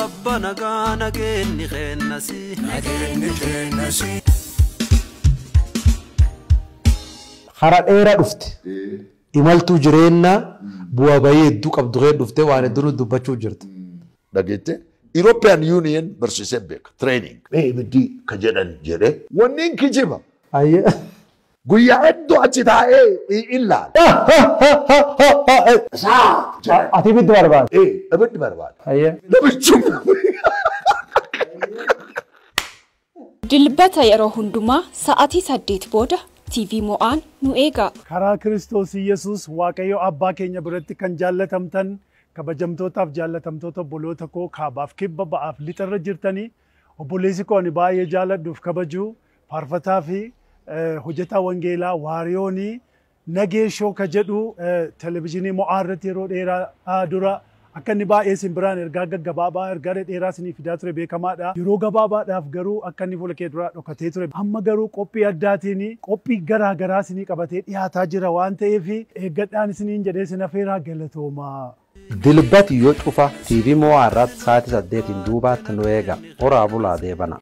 Abba nagaa nageenyi kennasi. Nageenyi kennasi. Hara dheeraa dhufte. Imaltuu jireenyaa bu'aa bayii hedduu qabdu kee dhufte waan hedduu nu dubbachuu jirti. Dhageette European Union barsiisee beeka training. Ibiddi ka jedhan jedhee wanni hin kijiba. Ayyee. Guyyaa hedduu achi taa'ee ilaala. Saa. Ati ibiddi barbaada. Ibiddi barbaada. Ayyee. Namichuma. Dilbata yeroo hundumaa sa'aatii 8 booda TV Mo'aan nu eega. Karaa Kiristoos Yesuus Waaqayyo Abbaa keenya biratti kan jaallatamtan kabajamtootaaf jaallatamtoota obboloota koo kaabaaf kibba ba'aaf lixarra jirtanii obboleessi koo ani baay'ee jaalladhuuf kabaju faarfataa fi hojjetaa wangeelaa Waariyoonii Nageeshoo ka jedhu televezyiinii Mo'aa irratti yeroo dheeraa dura akka inni baay'ee isin biraan ergaa gaggabaabaa ergaa dheeraa isinii fidaa ture beekamaadha. Yeroo gabaabaadhaaf garuu akka inni fuula kee duraa dhokatee ture. Amma garuu qophii addaatiin qophii garaa garaa isinii qabatee dhiyaataa jira waan ta'eef eeggadhaan isiniin jedhee isin afeeraa galatoomaa. Dilbati yoo cufa TV Mo'aa irratti sa'aatii 8 duubaatti nu eega. Horaa bulaa deebana.